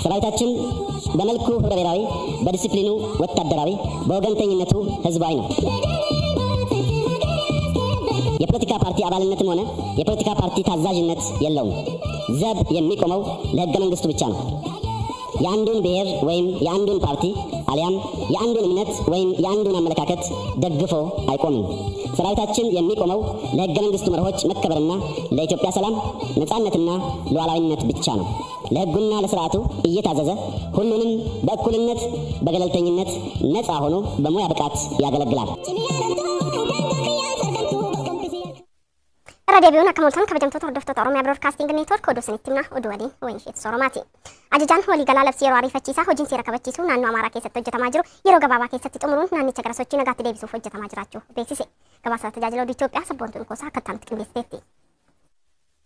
ሰራዊታችን በመልኩ ህብረ ብሔራዊ፣ በዲሲፕሊኑ ወታደራዊ፣ በወገንተኝነቱ ህዝባዊ ነው። የፖለቲካ ፓርቲ አባልነትም ሆነ የፖለቲካ ፓርቲ ታዛዥነት የለውም። ዘብ የሚቆመው ለህገ መንግስቱ ብቻ ነው። የአንዱን ብሔር ወይም የአንዱን ፓርቲ አሊያም የአንዱን እምነት ወይም የአንዱን አመለካከት ደግፎ አይቆምም። ሰራዊታችን የሚቆመው ለህገ መንግስቱ መርሆች መከበርና ለኢትዮጵያ ሰላም፣ ነጻነትና ሉዓላዊነት ብቻ ነው። ለህጉና ለስርዓቱ እየታዘዘ ሁሉንም በእኩልነት በገለልተኝነት ነፃ ሆኖ በሙያ ብቃት ያገለግላል። Irra deebi'uun akka mooltan kabajamtoota hordoftoota Oromiyaa Broadcasting Network oduu isinitti himna oduu waliin Waynisheet Soromaati. Ajajaan waliigalaa labsii yeroo ariifachiisaa hojiin seera kabachiisuu naannoo Amaaraa keessatti hojjetamaa jiru yeroo gabaabaa keessatti xumuruun naannicha gara sochii nagaatti deebisuuf hojjetamaa jiraachuu beeksise. Gabaasa tajaajila oduu Itoophiyaa sabboontuun Koosaa akka itti qindeessiteetti.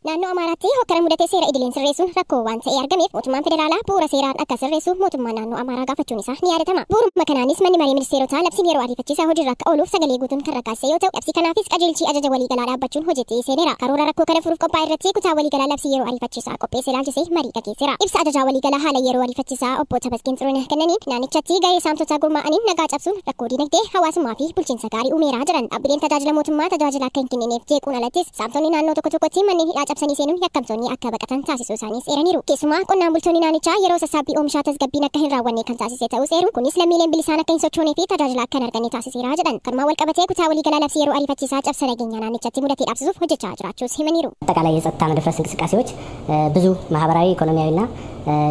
Naannoo Amaaraatti hokkara mudatee seera idileen sirreessuun rakkoo waan ta'ee argameef mootummaan federaalaa bu'uura seeraan akka sirreessu mootummaa naannoo Amaaraa gaafachuun isaa ni yaadatama. Bu'uuruma kanaanis manni maree ministeerotaa labsiin yeroo ariifachiisaa hojiirra akka ooluuf sagalee guutuun kan raggaasise yoo ta'u, labsii kanaafis qajeelchi ajaja waliigalaa dhaabbachuun hojiitti seeneera. Karoora rakkoo kana furuuf qophaa'e irratti kutaa waliigalaa labsii yeroo ariifachiisaa qopheesse ilaalchisee marii gaggeesseera. Ibsa ajajaa waliigalaa haala yeroo ariifachiisaa obbo Tamasgeen Xiruunah kennaniin naannichatti gahee saamtotaa gurmaa'aniin nagaa cabsuun rakkoo dinagdee hawaasummaa fi bulchiinsa gaarii uumeera jedhan. Dhaabbileen tajaajila mootummaa tajaajila akka hin kennineef jeequun alattis saamtonni naannoo tokko tokkotti manneen hidhaa cabsanii seenuun yakkamtoonni akka baqatan taasisuu isaaniis eeraniiru. Keessumaa qonnaan bultoonni naannichaa yeroo sassaabbii oomishaa tasgabbiin akka hin raawwanne kan taasise ta'us eeruun kunis lammiileen bilisaan akka hin sochoonee fi tajaajila akka hin arganne taasiseera jedhan. Kanumaan wal qabatee kutaa waliigalaa labsii yeroo ariifachiisaa cabsa nageenyaa naannichatti mudatee dhaabsisuuf hojjechaa jiraachuus himaniiru. አጠቃላይ የጸጥታ መደፍረስ እንቅስቃሴዎች ብዙ ማህበራዊ፣ ኢኮኖሚያዊና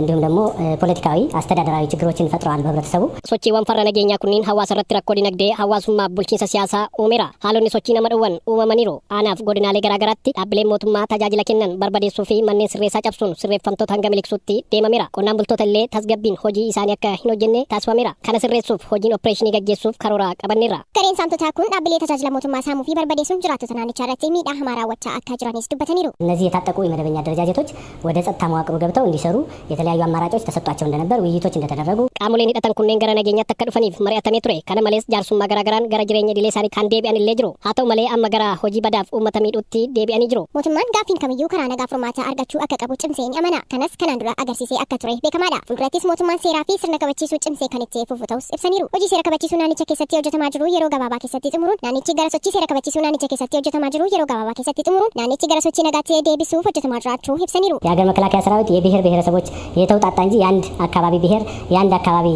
እንዲሁም ደግሞ ፖለቲካዊ፣ አስተዳደራዊ ችግሮችን ፈጥረዋል በህብረተሰቡ። Sochiiwwan farra nageenyaa kunniin hawaasa irratti rakkoo dinagdee, hawaasummaa, bulchiinsa siyaasaa uumeera. Haalonni sochii nama dhowwan uumamaniiru. Aanaaf godinaalee garaagaraatti dhaabbileen mootummaa tajaajila kennan barbadeessuu fi manneen sirreessaa cabsuun sirreeffamtoota hanga miliqsuutti deemameera. Qonnaan bultoota illee tasgabbiin hojii isaanii akka hin hojjenne taasifameera. Kana sirreessuuf hojiin opereeshinii gaggeessuuf karoora qabanneerra. Gareen saamtotaa kun dhaabbilee tajaajila mootummaa saamuu fi barbadeessuun jiraattota naannichaa irratti miidhaa hamaa raawwachaa akka jiranis dubbataniiru. እነዚህ የታጠቁ የመደበኛ አደረጃጀቶች ወደ ጸጥታ መዋቅሩ ገብተው እንዲሰሩ የተለያዩ አማራጮች ተሰጥቷቸው እንደነበር፣ ውይይቶች እንደተደረጉ Qaamoleen hidhatan kunneen gara nageenyaatti akka dhufaniif mari'atamee ture. Kana malees jaarsummaa garaagaraan gara jireenya idilee isaanii kan deebi'an illee jiru. Haa ta'u malee amma gara hojii badaaf uummata miidhuutti deebi'anii jiru. Mootummaan gaaffiin kamiyyuu karaa nagaa furmaataa argachuu akka qabu cimsee ni amana. Kanas kanaan dura agarsiisee akka ture beekamaadha. Fuuldurattis mootummaan seeraa fi sirna kabachiisuu cimsee kan itti fufu ta'us ibsaniiru. Hojii seera kabachiisuu naannicha keessatti hojjetamaa jiru yeroo gabaabaa keessatti xumuruun naannichi gara sochii seera kabachiisuu naannicha keessatti hojjetamaa jiru yeroo gabaabaa keessatti xumuruun naannichi gara sochii nagaatti deebisuuf hojjetamaa jiraachuu ibsaniiru. የሀገር መከላከያ ሰራዊት የብሔር ብሔረሰቦች የተውጣጣ እንጂ የአንድ አካባቢ ብሔር የአንድ አካባቢ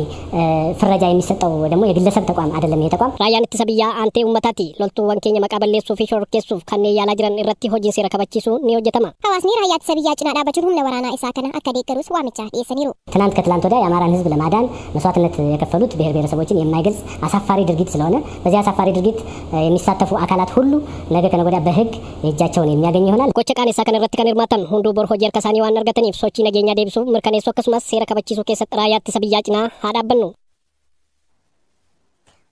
ፍረጃ የሚሰጠው ደግሞ የግለሰብ ተቋም አይደለም። ይሄ ተቋም Raayyaan ittisa biyyaa aantee uummataati. Loltuuwwan keenya maqaa balleessuu fi shororkeessuuf kanneen yaalaa jiran irratti hojiin seera kabachiisuu ni hojjetama. Hawaasni raayyaa ittisa biyyaa cinaa dhaabbachuun humna waraanaa isaa kana akka deeggarus waamicha dhiyeessaniiru. ትናንት ከትላንት ወዲያ የአማራን ሕዝብ ለማዳን መስዋዕትነት የከፈሉት ብሔር ብሔረሰቦችን የማይገልጽ አሳፋሪ ድርጊት ስለሆነ በዚህ አሳፋሪ ድርጊት የሚሳተፉ አካላት ሁሉ ነገ ከነገ ወዲያ በሕግ የእጃቸውን የሚያገኝ ይሆናል። Gocha qaanessaa kana irratti kan hirmaatan hunduu bor hojii harka isaanii waan argataniif sochii nageenyaa deebisuuf mirkaneessuu akkasumas seera kabachiisuu keessatti raayyaa ittisa biyyaa cinaa haa dhaabbannu.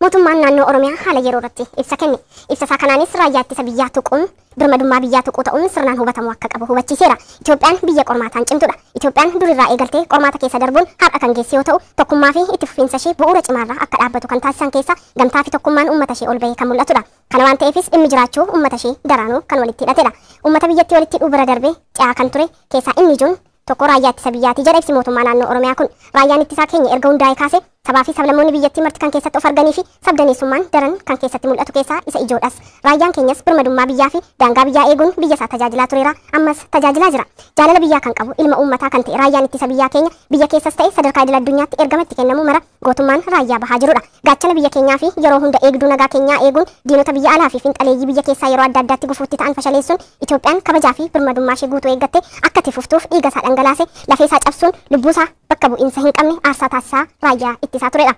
Mootummaan naannoo Oromiyaa haala yeroo irratti ibsa kenne. Ibsa isaa kanaanis raayyaa ittisa biyyaa tuquun birmadummaa biyyaa tuquu ta'uun sirnaan hubatamuu akka qabu hubachiiseera. Itoophiyaan biyya qormaataan cimtuudha. Itoophiyaan durirraa eegaltee qormaata keessa darbuun har'a kan geesse yoo ta'u, tokkummaa fi itti fufiinsa ishee bu'uura cimaarraa akka dhaabbatu kan taasisan keessaa gamtaa fi tokkummaan uummata ishee ol bahee kan mul'atudha. Kana waan ta'eefis dhimmi jiraachuu uummata ishee daraanuu kan walitti hidhatedha. Uummata biyyattii walitti hidhuu bira darbee ce'aa kan ture keessaa inni ijoon tokko raayyaa ittisa biyyaati jedha ibsi mootummaa naannoo Oromiyaa kun. Raayyaan ittisaa keenya erga hundaa'ee kaasee sabaa fi sablammoonni biyyattii marti kan keessatti of arganii fi sabdaneessummaan daran kan keessatti mul'atu keessaa isa ijoodhas. Raayyaan keenyas birmadummaa biyyaa fi daangaa biyyaa eeguun biyya isaa tajaajilaa tureera, ammas tajaajilaa jira. Jaalala biyyaa kan qabu ilma uummataa kan ta'e raayyaan ittisa biyyaa keenya biyya keessas ta'e sadarkaa idil addunyaatti ergama itti kennamu mara gootummaan raayyaa bahaa jirudha. Gaachana biyya keenyaa fi yeroo hunda eegduu nagaa keenyaa eeguun diinota biyya alaa fi finxaleeyyii biyya keessaa yeroo adda addaatti gufuutti ta'an fashaleessuun Itoophiyaan kabajaa fi birmadummaa ishee guutuu eeggatte akka itti fuftuuf dhiiga isaa dhangalaase, lafee isaa cabsuun lubbuu isaa bakka bu'iinsa hin qabne aarsaa taasisaa raayyaa ittisaa turedha.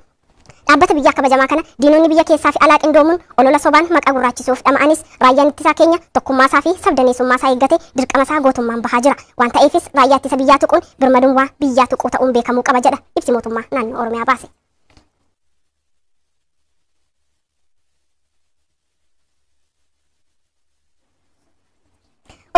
Dhaabbata biyyaa kabajamaa kana diinonni biyya keessaa fi alaa qindoomuun olola sobaan maqaa gurraachisuuf dhama'anis raayyaan ittisaa keenya tokkummaa isaa fi sabdaneessummaa isaa eeggate dirqama isaa gootummaan bahaa jira. Waan ta'eefis raayyaa ittisa biyyaa tuquun birmadummaa biyyaa tuquu ta'uun beekamuu qaba jedha ibsi mootummaa naannoo Oromiyaa baase.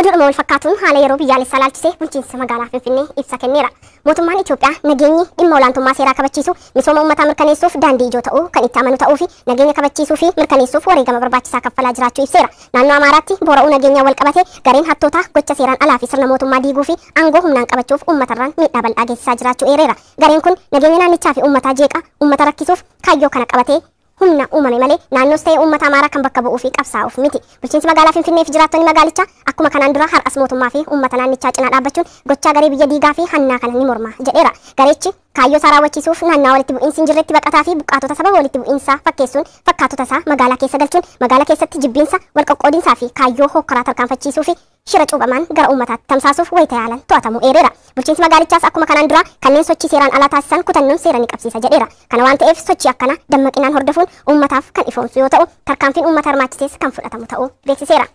Oduudhuma wal fakkaatuun haala yeroo biyyaalessaa ilaalchisee bulchiinsa magaalaa Finfinnee ibsa kenneera. Mootummaan Itoophiyaa nageenyi dhimma olaantummaa seeraa kabachiisu, misooma uummataa mirkaneessuuf daandii ijoo ta'uu kan itti amanu ta'uu fi nageenya kabachiisuu fi mirkaneessuuf wareegama barbaachisaa kaffalaa jiraachuu ibseera. Naannoo Amaaraatti boora'uu nageenyaa wal qabate gareen hattootaa gocha seeraan alaa fi sirna mootummaa diiguu fi aangoo humnaan qabachuuf uummatarraan miidhaa bal'aa geessisaa jiraachuu eereera. Gareen kun nageenya naannichaa fi uummataa jeeqa, uummata rakkisuuf kaayyoo kana qabatee humna uumame malee naannoos ta'e uummata Amaaraa kan bakka bu'uu fi qabsaa'uuf miti. Bulchiinsi magaalaa Finfinnee fi jiraattonni magaalichaa akkuma kanaan dura har'as mootummaa fi uummata naannichaa cinaa dhaabbachuun gochaa garee biyya diigaa fi hannaa kana ni morma jedheera. Gareechi kaayyoo isaa raawwachiisuuf naannaa walitti bu'iinsi hin jirretti baqataa fi buqqaatota sababa walitti bu'iinsaa fakkeessuun fakkaatota isaa magaalaa keessa galchuun magaalaa keessatti jibbiinsa, wal qoqqoodinsaa fi kaayyoo hokkoraa tarkaanfachiisuu fi shira cuuphamaan gara uummataatti tamsaasuuf wayita yaalan to'atamuu eereera. Bulchiinsi magaalichaas akkuma kanaan dura kanneen sochii seeraan alaa taasisan kutannoon seera ni qabsiisa jedheera. Kana waan ta'eef sochii akkana dammaqinaan hordofuun uummataaf kan ifoomsu yoo ta'u, tarkaanfiin uummata hirmaachisees kan fudhatamu ta'uu beeksiseera.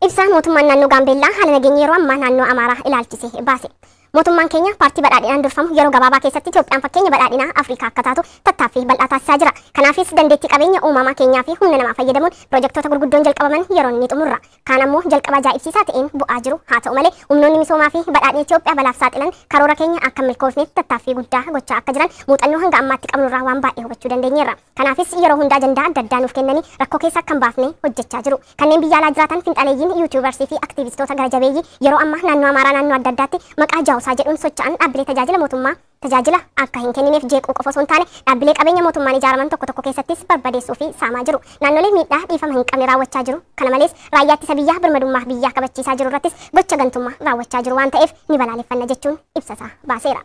Ibsa mootummaan naannoo Gaambeellaa haala nageenya yeroo ammaa naannoo Amaaraa ilaalchisee baase. Mootummaan keenya paartii badhaadhinaan durfamu yeroo gabaabaa keessatti Itoophiyaan fakkeenya badhaadhinaa Afrikaa akka taatu tattaaffii bal'aa taasisaa jira. Kanaafis dandeettii qabeenya uumamaa keenyaa fi humna namaa fayyadamuun pirojektoota gurguddoon jalqabaman yeroo ni xumurra. Kaan ammoo jalqaba ajaa'ibsiisaa ta'een bu'aa jiru. Haa ta'u malee humnoonni misoomaa fi badhaadhina Itoophiyaa balaaf saaxilan karoora keenya akka milkoofneef tattaaffii guddaa gochaa akka jiran muuxannoo hanga ammaatti qabnurraa waan baay'ee hubachuu dandeenyeerra. Kanaafis yeroo hundaa ajandaa adda addaa nuuf kennanii rakkoo keessa akka hin baafne hojjechaa jiru. Kanneen biyya alaa jiraatan finxaleeyyiin, yuutuubarsii fi aktiivistoota gara jabeeyyii yeroo ammaa naannoo Amaaraa naannoo adda addaatti maqaa jaawusaa jedhuun socho'an dhaabbilee tajaajila mootummaa tajaajila akka hin kennineef jeequu qofa osoo hin taane dhaabbilee qabeenya mootummaan ijaaraman tokko tokko keessattis barbadeessuu fi saamaa jiru. Naannolee miidhaa dhiifama hin qabne raawwachaa jiru. Kana malees raayyaa ittisa biyyaa birmadummaa biyyaa kabachiisaa jiru irrattis gocha gantummaa raawwachaa jiru waan ta'eef ni balaaleffanna jechuun ibsasaa baaseera.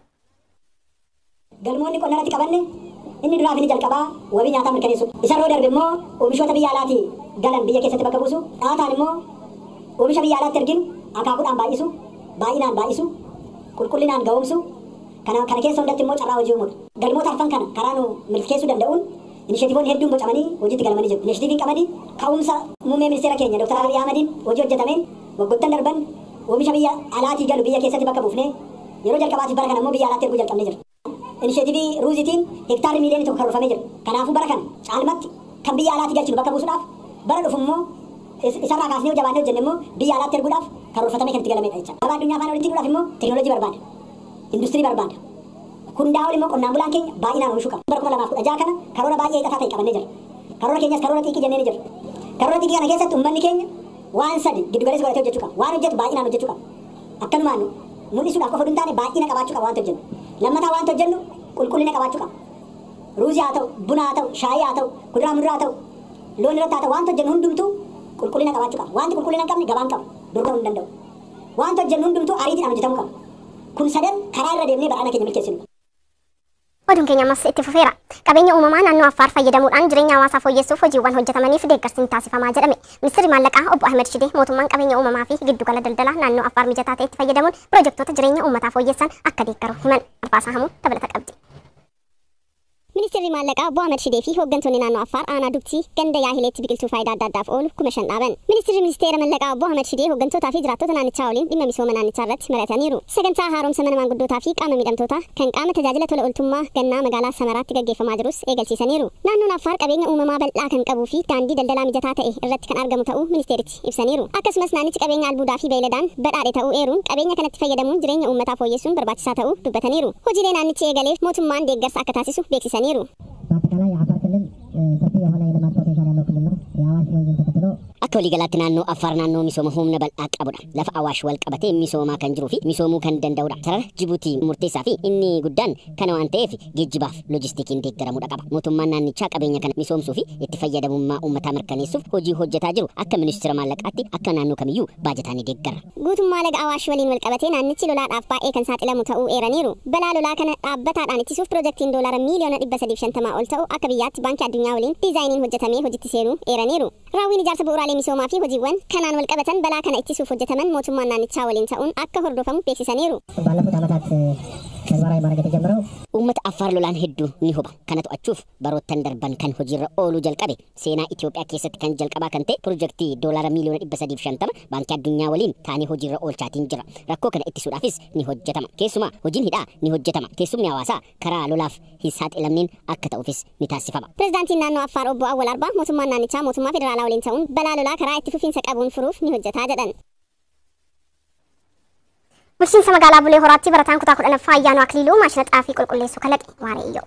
Galmoonni qonna irratti qabanne inni duraa fi inni jalqabaa wabii nyaataa mirkaneessu. Isarroo darbe immoo oomishoota biyya alaatii galan biyya keessatti bakka buusu. Dhaataan immoo oomisha biyya alaatti erginu akaakuudhaan baay'isu, baay'inaan baay'isu, qulqullinaan ga'oomsu. Kana keessa hundatti immoo carraa hojii uumuudha. Galmoota arfan kana karaa nu milkeessuu danda'uun inisheetiivoonni hedduun bocamanii hojiitti galamanii jiru. Inisheetiiviin qamadii ka'umsa muummee ministeera keenya Dr. Abiy Ahmediin hojii hojjetameen waggoottan darban oomisha biyya alaatii galu biyya keessatti bakka buufnee yeroo jalqabaatiif bara kana immoo biyya alaatti erguu jalqabnee jira. Inisheetiivii ruuziitiin hektaarri miiliyoonii 1 karoorfamee jira. Kanaafuu bara kana caalmatti kan biyya alaatii galchinu bakka buusuudhaaf bara dhufu immoo isarraa kaasnee jabaannee hojjenne immoo biyya alaatti erguudhaaf karoorfatamee kan itti galamedha jecha. Gabaa addunyaa faana walitti hidhuudhaaf immoo teekinooloojii barbaada. Industirii barbaada. Hundaa ol immoo qonnaan bulaan keenya baay'inaan oomishuu qaba. Bara 2016 kana karoora baay'ee hidhataa ta'e qabannee jira. Karoora keenyas karoora xiiqii jennee ni jira. Karoora xiiqii kana keessatti uummanni keenya waan sadi giddu galeessa godhatee hojjechuu qaba. Waan hojjetu baay'inaan hojjechuu qaba. Akkanumaan mul'isuudhaaf qofa hin taane baay'ina qabaachuu qaba waanta hojjennu. Lammataa waanta hojjennu qulqullina qabaachuu qaba. Ruuzii haa ta'u, buna haa ta'u, shaayii haa ta'u, kuduraa muduraa haa ta'u, loon irratti haa ta'u waanta hojjennu hundumtuu qulqullina qabaachuu qaba. Wanti qulqullina hin qabne gabaan qabu, dorgomuu hin danda'u. Waanta hojjennu hundumtuu ariitiidhaan hojjetamuu qaba. Kun sadan karaa irra deemnee badhaadhina keenya milkeessinu. Oduun keenya ammas itti fufeera. Qabeenya uumamaa naannoo Affaar fayyadamuudhaan jireenya hawaasaa fooyyessuuf hojiiwwan hojjetamaniif deeggarsi ni taasifamaa jedhame. Ministeerri maallaqaa obbo Ahmed Shidee mootummaan qabeenya uumamaa fi giddugala daldalaa naannoo Affaar mijataa ta'etti fayyadamuun pirojektoota jireenya uummataa fooyyessan akka deeggaru himan. Arfaasaa Hamuu dabalata qabdi. Ministeerri maallaqaa obbo Ahmed Shidee fi hooggantoonni naannoo Affaar aanaa Dubtii ganda Yaahileetti biqiltuu faayidaa adda addaaf oolu 5,000 dhaaban. Ministeerri ministeera mallaqaa obbo Ahmed Shidee hooggantootaa fi jiraattota naannichaa waliin dhimma misooma naannichaa irratti mari'ataniiru. Sagantaa haaromsa mana maanguddootaa fi qaama miidhamtootaa kan qaama tajaajila tola ooltummaa gannaa magaalaa Samaraatti gaggeeffamaa jirus eegalchiisaniiru. Naannoon Affaar qabeenya uumamaa bal'aa kan qabuu fi daandii daldalaa mijataa ta'e irratti kan argamu ta'uu ministeerichi ibsaniiru. Akkasumas naannichi qabeenya albuudaa fi beeyladaan badhaadhe ta'uu eeruun qabeenya kanatti fayyadamuun jireenya uummataa fooyyessuun barbaachisaa ta'uu dubbataniiru. Hojiilee naannichi eegaleef mootummaan deeggarsa akka taasisu beeksisaniiru. በአጠቃላይ የአፋር ክልል ሰፊ የሆነ የልማት ፖቴንሻል ያለው ክልል ነው። የአዋሽ ወንዝን ተከትሎ Akka waliigalaatti naannoo Affaar naannoo misooma humna bal'aa qabudha. Lafa Awaash wal qabatee misoomaa kan jiruu fi misoomuu kan danda'udha. Sarara Jibuutii murteessaa fi inni guddaan kana waan ta'eef geejjibaaf loojistikiin deeggaramuudha qaba. Mootummaan naannichaa qabeenya kana misoomsuu fi itti fayyadamummaa uummataa mirkaneessuuf hojii hojjetaa jiru akka ministeera maallaqaatti akka naannoo kamiyyuu baajataa ni deeggara. Guutummaa laga Awaash waliin wal qabatee naannichi lolaadhaaf baay'ee kan saaxilamu ta'uu eeraniiru. Balaa lolaa kana dhaabbataadhaan ittisuuf pirojektiin doolaara miiliyoona 350 ol ta'u akka biyyaatti baankii addunyaa waliin diizaayiniin hojjetamee hojiitti seenuu eeraniiru. Raawwiin ijaarsa bu'uuraalee misoomaa fi hojiiwwan kanaan wal qabatan balaa kana ittisuuf hojjetaman mootummaan naannichaa waliin ta'uun akka hordofamu beeksisaniiru. ባለፉት ዓመታት ተግባራዊ ማድረግ የተጀመረው። Uummata Affaar lolaan hedduu ni huba. Kana to'achuuf baroottan darban kan hojiirra ooluu jalqabe, seenaa Itoophiyaa keessatti kan jalqabaa kan ta'e pirojektii doolaara miiliyoona 350 Baankii Addunyaa waliin taanee hojiirra oolchaatiin jira. Rakkoo kana ittisuudhaafis ni hojjetama. Keessumaa hojiin hidhaa ni hojjetama. Teessumni hawaasaa karaa lolaaf hin saaxilamneen akka ta'uufis ni taasifama. Pireezidaantiin naannoo Affaar obbo Awwal Arbaa mootummaan naannichaa mootummaa federaalaa waliin ta'uun balaa lolaa karaa itti fufiinsa qabuun furuuf ni hojjetaa jedhan. Bulchiinsa magaalaa Bulee Horaatti barataan kutaa 10ffaa Ayyaanuu Akiliiluu maashina xaafii qulqulleessuu kalaqe. Waaree Iyyoo.